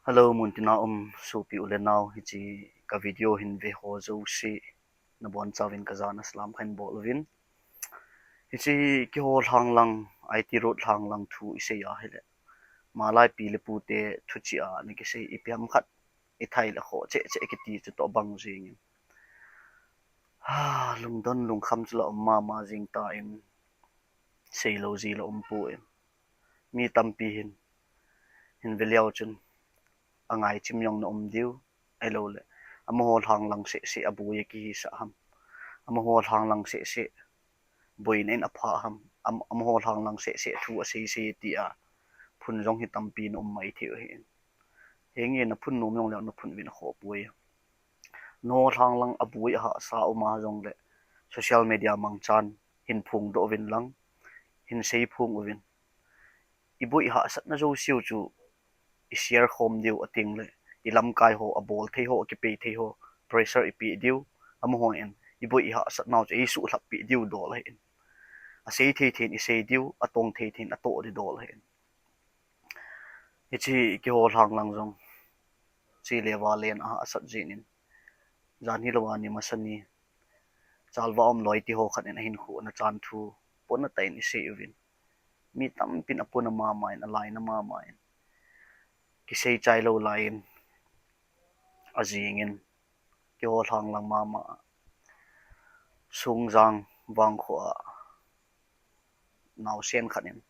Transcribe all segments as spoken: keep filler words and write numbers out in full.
Hello, muntina um sopi u le nao, hiche ka video hin ve ho jouse nabonchauvin kajana salam kahin bol uvin. Hiche keiho lhanglang, I T Road lhanglang thu isei a hile, malai pi le pute thuchih a ana kisei, ipi ham khat ithai le khoh cheh cheh kiti chutoh bang jengin, lungdon lungkham chu la um mama jing tan, seilou ji la umpoi. Mi tampi hin, hin ve leu chun angai chim jong na um diu, ahiloule amaho lhanglang sehseh aboi akihisah ham, amaho lhanglang sehseh boina in apha ham, amaho lhanglang sehseh thu asei sei tia phun jong hi tampi na um maithei u ahin. Henge, naphun nom jongleu naphun uvin akhohpoi. Nangho lhanglang aboi ahahsa uma jongle social media mangchan hin phongdoh uvin lang, hin seiphong uvin. Iboi hahsatna jouseu chu i share khom diu, atengle ilamkai ho, abol thei ho, akipei thei ho pressure ipeh diu, amahon iboi ihahsatnau chu eisuhlhappeh diu dol ahin. Asei thei thei in isei diu, atong thei thei in atoh di dol ahin. Hiche keiho lhanglang jong chele valen ahahsat jengin, jan hilou a ni masa ni, chalva um loi tiho khat in ahinkho ana chan thu pona tah in isei uvin, mi tampin apona mama in, alaina mama in, kisei chailou lai in, ajingin, keiho lhanglang mama a, Songjang Vangkho a naosen khat in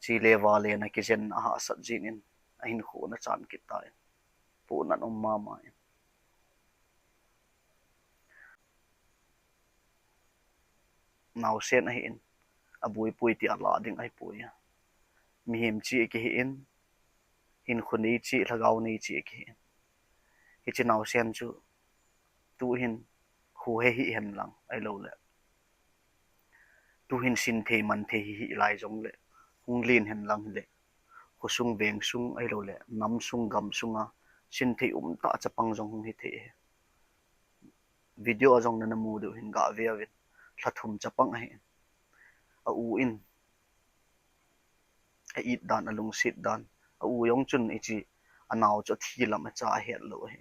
chele valen akijen ahahsat jengin, ahinkho ana chan kit tan, pona um mama in. Naosen ahin, aboipoi tia lah ding ahipoi. Mihem cheh akihin, hinkho nei cheh, lhagao nei cheh akihin. Hiche naosen chu tuhin kho he hih hen lang ahiloule tuhin sin thei man thei hih lai jongle hung len hen lang hile, khosung vengsung ahiloule namsung gamsunga sin thei umtah chapang jong hung hithei ahi. Video a jong nana mu diu hin gah veuvin, lha thum chapang ahin, a u in a it dan, alungset dan, a u jong chun hiche anao chu athi lam acha ahet lou ahi.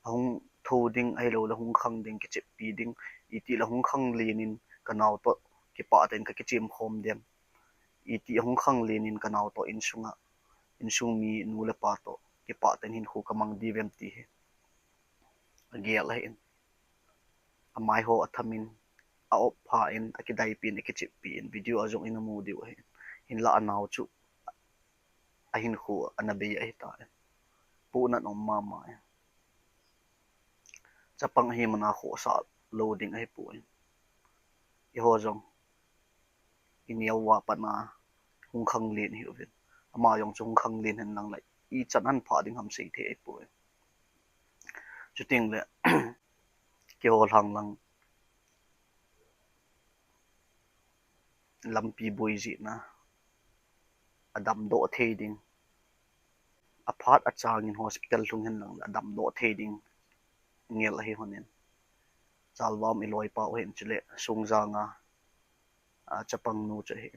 Ahung thou ding ahiloule hung khang ding, kicheppi ding, itile hung khang len in kanao toh kipah tah in kakichem khom dem, iti ahung khang len in kanao toh insunga, insung mi nu le pa toh kipah tah in hinkho kamang diu vem ti hi agel ahin. Amai ho athamin, a-op pha in, akidaipi in, akicheppi in, video a jong ina mu diu ahin. Hinla anao chu ahinkho ana bei ahitan, pona um mama in. Chapang ahi mana khohsah lou ding ahipoi. Eiho jong ineo uva pat a hung khang len ihiuvin, ama jong chu hung khang len hen lang le ichan ahin phah ding ham sei thei ahipoi. Chutengle keiho lhanglang lampi boi jeh a adamdoh thei ding, aphat achangin hospital lhung hen lang le adamdoh thei ding ngel ahi lhonin, chalva um iloipa u hin, chule Songjang a, a chapang nu chu ahi.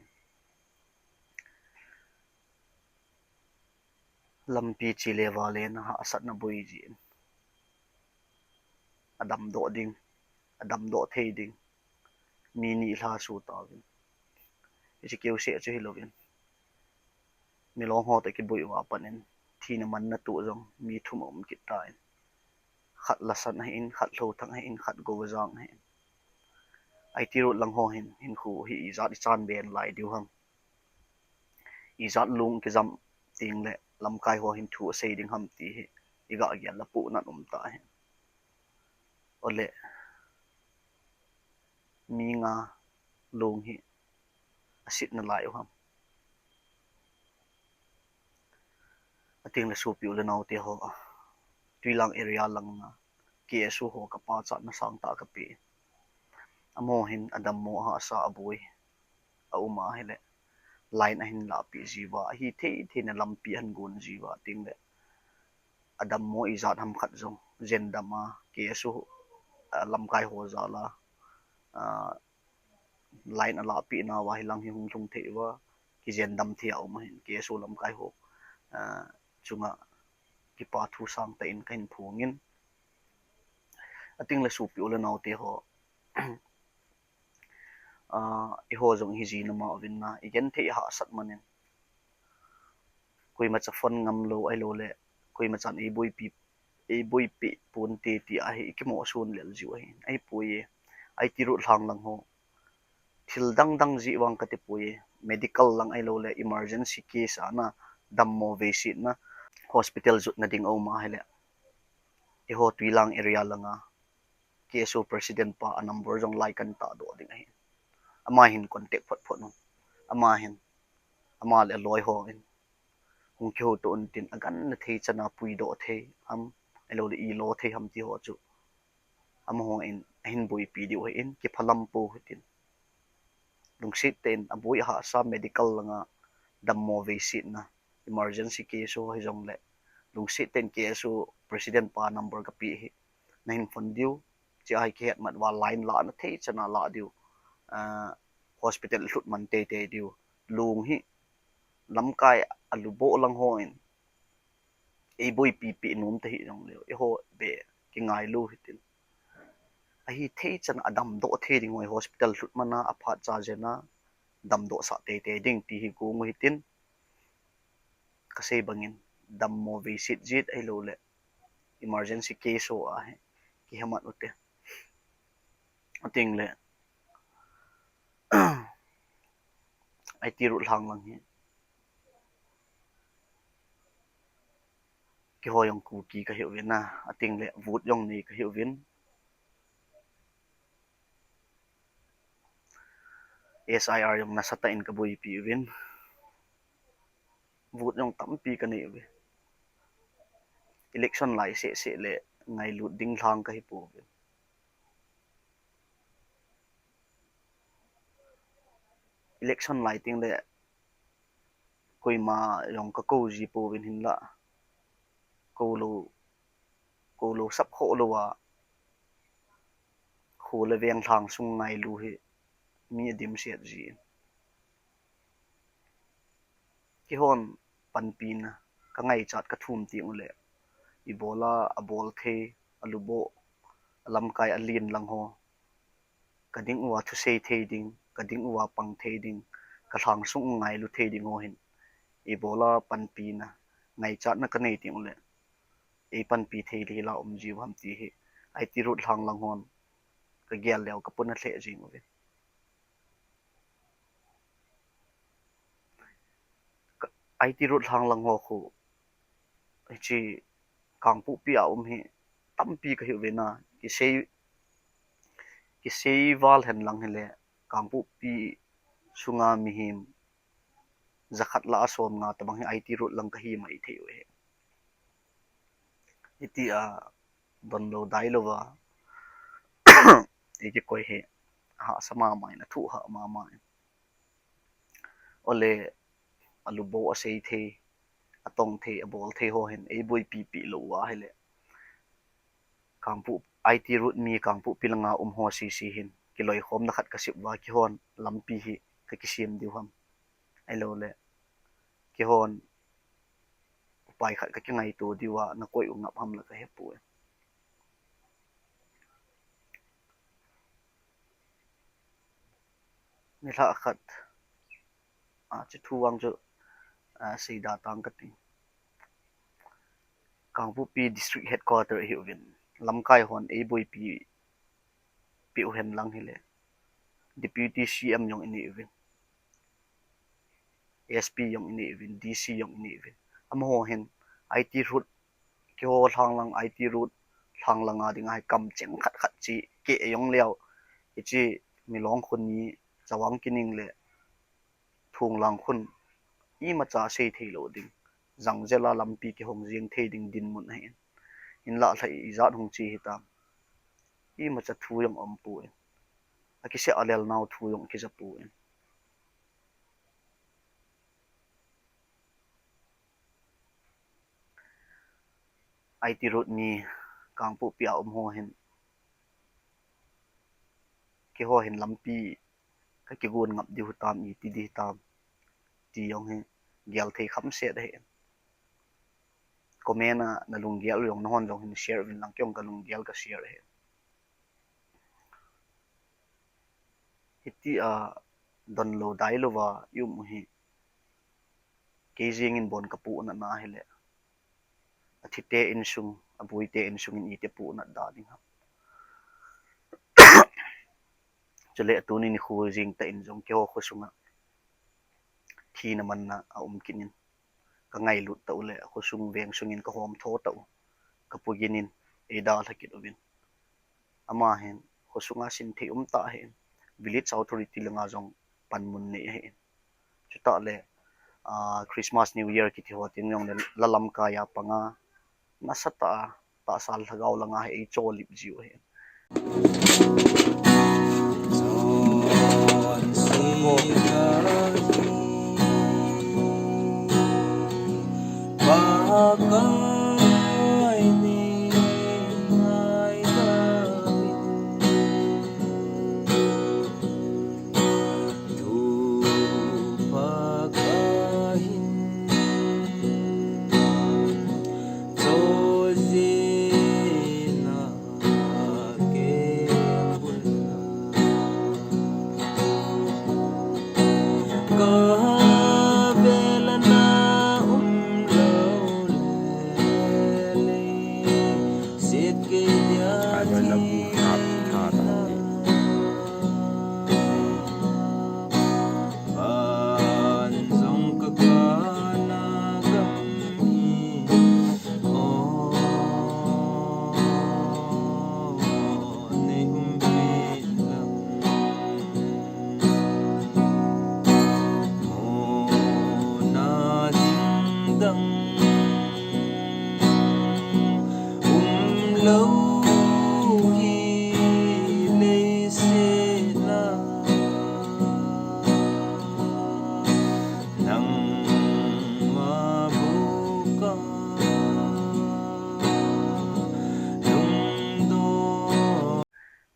Lampi chele valen ahahsatna boi jeh in adamdoh ding, adamdoh thei ding mi ni lha su tauvin, hiche keuseh chu hilouvin, milong ho toh kiboi uva pat in thina manna toh jong mi thum aum kit tan, khat Lasan ahin, khat Lhothang ahin, khat Goujang ahin. I T Road lang ho hin hinkho hi ijat ichan ben lai diu ham, ijat long kijam tengle lamkai ho hin thu asei ding ham ti hi igah gel le pona um tah ahi. Ole, mi nga long hi asetna lai u ham? Atengle sopi u le naote ho, Twilang area langa K S O ho kapachatna sangtah kapeh. Amaho hin adammo ahahsa aboi aum a hile, line ahin lahpeh jiuva, ahi thei theina lampi ahin gon jiuva, tengle adammo ijat ham khat jong jendam a, K S O lamkai ho jal a line alahpeh nauva hilang hi hung lhung thei uva, kijendam thei a um ahin, K S O lamkai ho chunga kipa thu sangtah in kahin phongin. Ating le sopi u le naote ho, ah, eiho jong hi jina ma uvin na, igenthei hahsat man in, koima cha phone ngam lou, ahilou le koima chan eiboipi, eiboipi ponte ti ahi, ikimo sun lel jiu ahi, ahipoi. I T road lhang lang ho, thil dang dang jeh vang kati poi. Medical lang ahilou le emergency case a na, dammo veisetna, hospital jutna ding aum a hile, eiho Twilang area langa K S O president pa a number jong lai kan tahdoh ding ahi. Ama hin contact phot phot un. Ama hin, ama le aloi ho in hung kihouto un tin, agangthei chan a puidoh thei ham, ahilou le ilo thei ham ti ho chu amaho in ahin boipi diu ahin, kiphalam pou hitin. Lungset tah in aboi ahahsa, medical langa dammo veisetna, emergency case ho hijongle, lungset tah in K S O president pa number kapeh hi, nahin phone diu, chea hi kihet mat uva line lahna thei chan a lah diu, ah, hospital lhut man teitei diu, lung hi lamkai aluboh lang ho in eiboipi peh nom tahih jongleu, eiho beh kingailu hitin. Ahithei chan a adamdoh thei ding ho hi hospital lhut man a, aphat cha jeh a damdohsah teitei ding ti hi gong u hitin. Kasei bangin, dammo veiset jet ahilou le emergency case ho ahi, kihemat ute. Ating le I T road lhang lang hi, keiho jong Kuki kahiuvin na, ating le vote jong nei kahiuvin, S I R jong nasatah in kaboipi uvin, vote jong tampi kanei uve. Election lai seh seh le ngailut ding lhang kahipouvin. Election lai teng le koima jong kakou ji pouvin, hinlah koulou, koulou sapkhoh louva kho le veng lhang sung ngailu hi mi adimset jin. Keihon panpina kangaichat kathum teng uleh, ibola abol thei, aluboh, alamkai alen lang ho kading uva thusei thei ding, kading uva pang thei ding, kalhang sung ngailu thei ding ho hin ibola panpina, ngaichatna kanei teng uleh, eipanpi thei le hila um jiu ham ti hi I T road lhang lang hon kagel leu kapuna lheh jing uve. I T road lhang lang ho khu hiche Kangpokpi a um hi tampi kahiuve na, kisei, kisei val hen lang hile, Kangpokpi sunga mihem jakhat lah a somnga tobang hi I T road lang kahi mai thei u ahi. Hitia donlou dailouva eikikoi hi ahahsa mama in, athuhhah mama in. Ole, aluboh asei thei, atong thei, abol thei ho hin eiboipi pi lou uva ahile, Kangpok, I T road mi Kangpokpi langa um ho sese hin kiloikhomna khat kasem uva, keihon lampi hi kakisem diu ham, ahiloule keihon upai khat kakingaito diuva nakoi u ngap ham la kahepoi. Nilhah khat a, chu thu vang chu, a, seida tang kati. Kangpokpi District Headquarter ihiuvin, lamkai hon eiboipi peh u hen lang hile, Deputy C M jong inei uvin, S P jong inei uvin, D C jong inei uvin. Amaho hin I T road, keiho lhanglang I T road lhanglang a dinga hi kamcheng khat khat chu keh jong leu, hiche Milong khun ni, Chavang Kining le Thonglang khun imacha sei theilou ding, jangjel a lampi kihong jeng thei ding dinmun ahin, hinlah lha ijat hung che hitam, imacha thu jong aumpoi, akiseh a lelnau thu jong akijapoi. I T road mi Kangpokpi a um ho hin, keiho hin lampi kakigon ngap diu hitam, iti diu hitam ti jong hi gel thei khamset ahi. Comment a nalunggel jong nahon jong hin share uvin lang, kei jong kalunggel ka share ahi. Hitia donlou dailouva i um u hi, kei jengin bon kapohnatna ahile, athite insung, abuite insungin iti pohnat da ding ham. Chule tuni nikho jeng tah in jong keiho khosunga thina manna aum kit in, kangailut tah u le khosung veng sungin kahomtho tah u, kapu Gin in eidalha kit uvin. Ama hin khosunga sinthei umtah ahin, village authority langa jong panmun nei ahin. Chutah le Christmas, New Year kiti ho teng jongle la lamkaiya panga, nasatah a tahsa lhagao langa hi eichollip jiu ahin.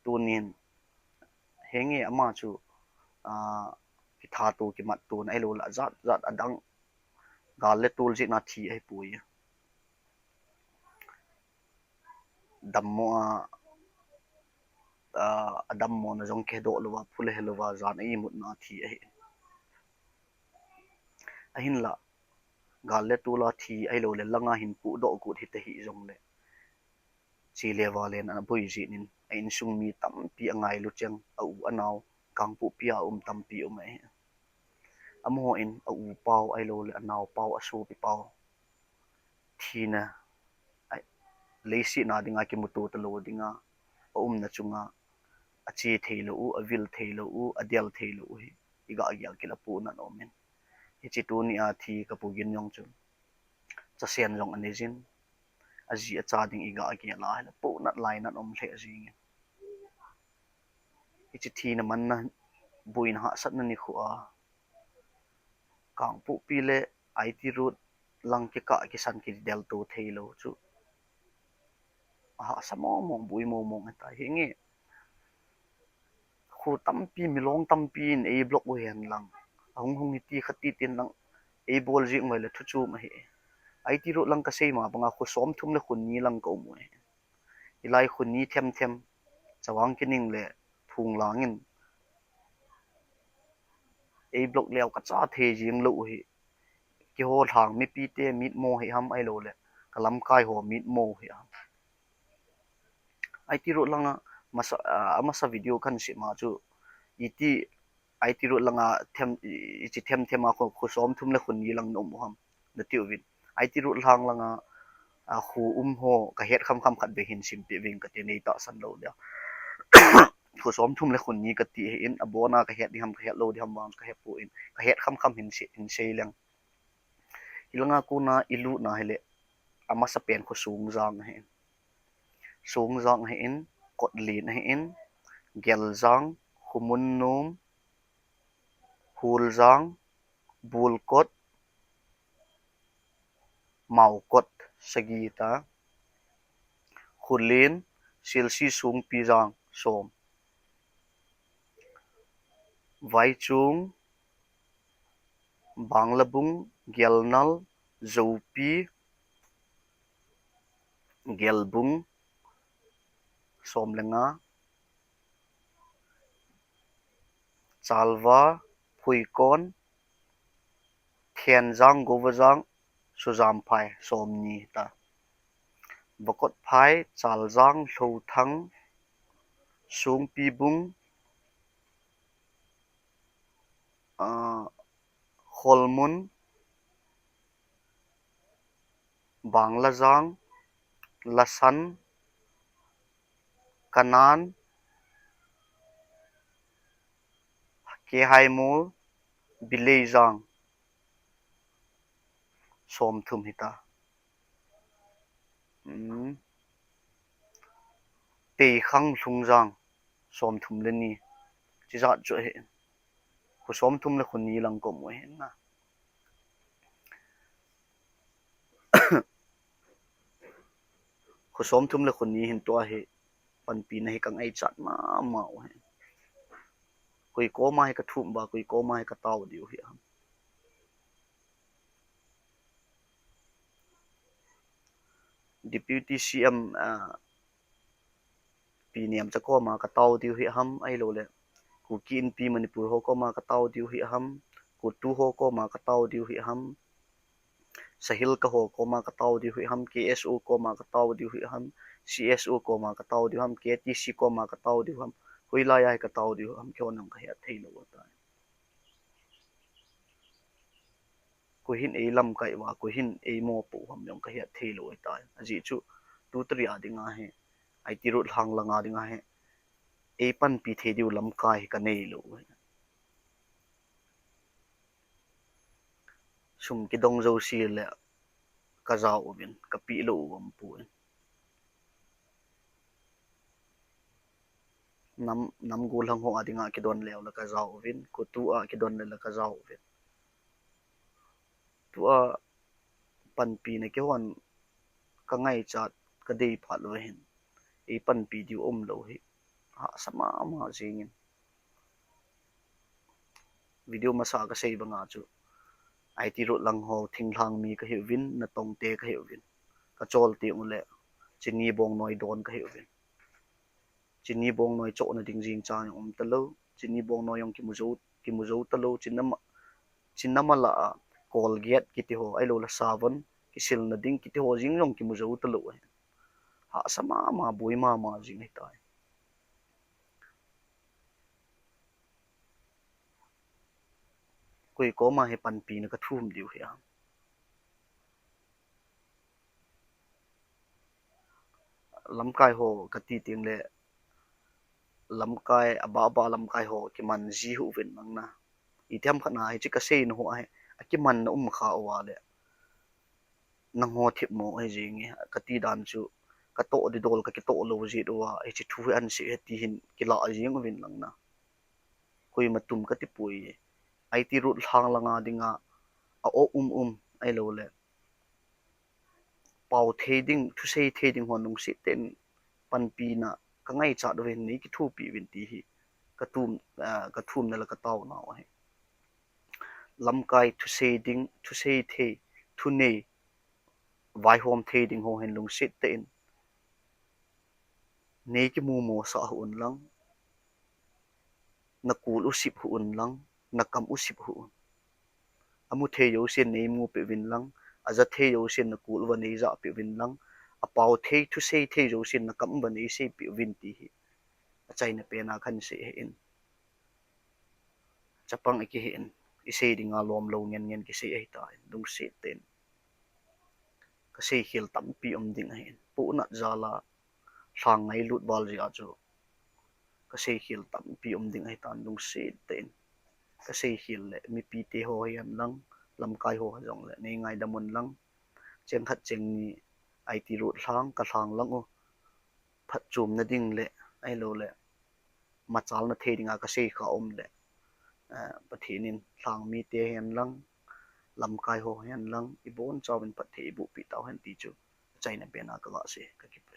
Tunin henge ama chu kithat u kimat tuna ahilouleh jat jat adang gal le tol jeh a thi ahipoi. Dammo a, adammona jong kihedoh louva, phu le helouva, jan a imutna thi ahi. Ahinla gal le tol a thi ahilouleh langa hin pudoh got hita hih jongle, chele valen aboi jeh in a insung mi tampi angailu cheng, a u anao, Kangpokpi a um tampi um ahi. Amaho in a u pao ahilouleh anao pao, asopi pao thina, leiset a dinga kimuto talou dinga aumna chunga ache theilou u, avil theilou u, adel theilou u hi iga gel kit a pohnat aumin. Hiche tunia thi kapu Gin jong chu chasen jong aneijin, aji acha ding iga gel a hile pohnat lainat um lheh jengin. Hiche thina manna boina hahsatna nikho a Kangpokpi le I T Road lang kikah kisan kidelto theilou chu ahahsa mongmong, boi mongmong ahitai. Hinge kho tampi, milong tampi in ei block u hen lang, ahung hung hiti khati tin lang ei bol jing uva le thu chom ahi. I T Road lang kasei ma banga kho somthum le kho ni lang ka um u ahi. Hilai kho ni themthem, Chavang Kining le Thonglang in ei block leu kacha thei jing lou u hi. Keiho lhang mipite mitmo hi ham ahilouleh kalamkai ho mitmo hi ham. I T Road langa amasa video kahin sema chu, iti I T Road langa them, hiche themthem a kho, kho somthum le kho ni lang na um u ham nati uvin. I T Road lhang langa kho um ho kahet khamkham khatvei hin simpeh ving kati, nei tahsan lou dia. Kho somthum le kho ni kati ahin, abona kahet ding ham kahet lou ding ham vang chu kahepoi, kahet khamkham hin sei, hin sei leng. Hilanga kona ilutna hile amasapen kho Songjang ahin. Songjang ahin, Kotlen ahin, Geljang, Khomunnom, Holjang, Bolkot, Maokot, sagi ta, Kholen, Silsi, Songpijang, som, Vaichung, Banglabung, Gelnal, Joupi, Gelbung, som le nga. Chalva, Phuikon, Thenjang, Govajang, Sujamphai, somni ta. Vakotphai, Chaljang, Lhothang, Sungpibung, ah, Kholmun, Banglajang, Lasan, Kanan, Kehaimol, Bileijang, somthum hita. Hmm. Teikhang, Lhungjang, somthum le ni. Chijat chu ahi. Kho somthum le kho ni lang ka um u ahi na. Kho somthum le kho ni hin tua hi panpina hi ka ngaichat mama u ahi. Koi koma hi ka thum uva, koi koma hi ka tao diu hi ham. Deputy C M, ah, Pi Nemcha koma ka tao diu hi ham, ahilou le Kuki Inpi Manipur ho koma ka tao diu hi ham, CoTU ho koma ka tao diu hi ham, SAHILCA ho koma ka tao diu hi ham, K S O koma ka tao diu hi ham, C S O koma ka tao diu ham, K T C koma ka tao diu ham, hoilai a hi ka tao diu ham, keiho jong ka het thei lou tai. Koi hin ei lamkai uva, koi hin ei mopo u ham jong ka het thei lou ahitai. Ajeh chu, tu tari a dinga hi, I T Road lhang langa dinga hi, ei panpi thei diu lamkai hi ka nei lou ahi. Sum kidong jouse le ka jao uvin, ka peh lou u umpoi. Nam, nam gollhang ho a dinga kidon leu le ka jao uvin, CoTU a kidon le le ka jao uvin. Tua panpina keihon ka ngaichat ka dei phat lou hin, ei panpi diu umlou hi hahsa mama jengin. Video masa ka sei banga chu, I T Road lang ho thinglhang mi ka hiuvin, natongte ka hiuvin. Ka chol teng uleh, chini bongnoi don ka hiuvin. Chini bongnoi chohna ding jeng cha jong um talou, chini bongnoi jong kimu jou, kimu jou talou, chinama, chinama lah a, Colgate kiti ho, ahilou le sabon, kisilna ding kiti ho jeng jong kimu jou talou ahi. Hahsa mama, boi mama jeng ahitai. Koi koma hi panpina ka thum diu hi ham. Lamkai ho kati teng le, lamkai, abah abah lamkai ho kiman ji uvin lang na. Itiham khat na hiche ka seina ho ahi, akimanna um kha uva le, nangho themmo ahi jenge, kati dan chu, ka toh didol ka kitoh lou jeh uva hiche thu hi ahin sei e ti hin kilah jeng uvin lang na. Koima tum kati poi. I T Road lhang langa dinga a-o um um, ahilou le pao thei ding, thusei thei ding hon lungset tah in panpina ka ngaichat uvin, nei kithopi uvin ti hi ka thum, ah, ka thumna le ka taonau ahi. Lamkai thusei ding, thusei thei, thunei, vaihom thei ding ho hin lungset tah in nei kimu mosah hih un lang, nakol u sip hih un lang, nakam u sip hih un. Amu thei jousen nei mupeh uvin lang, aja thei jousen nakol uva nei japeh uvin lang, apao thei, thusei thei jousen nakam uva nei seipeh uvin ti hi achaina pena kahin sei ahin. Chapang ikihi in, isei dinga lomlou ngen ngen kisei ahitan, lungset tah in. Kaseikhel tampi um ding ahin, pohnat jal a lhang ngailut val jeh a chu kaseikhel tampi um ding ahitan, lungset tah in. Kaseikhel le mipite ho hihen lang, lamkai ho hijongle nei ngaidam un lang, cheng khat cheng ni I T Road lhang ka lhang lang u, phatchomna ding le, ahilou le machalna thei dinga kasei kha um le, eh, Pathen in lhang mite hihen lang, lamkai ho hihen lang, ibonchauvin phatthei eibohpeh tauhen ti chu achaina pena kaga sei, kakipah e.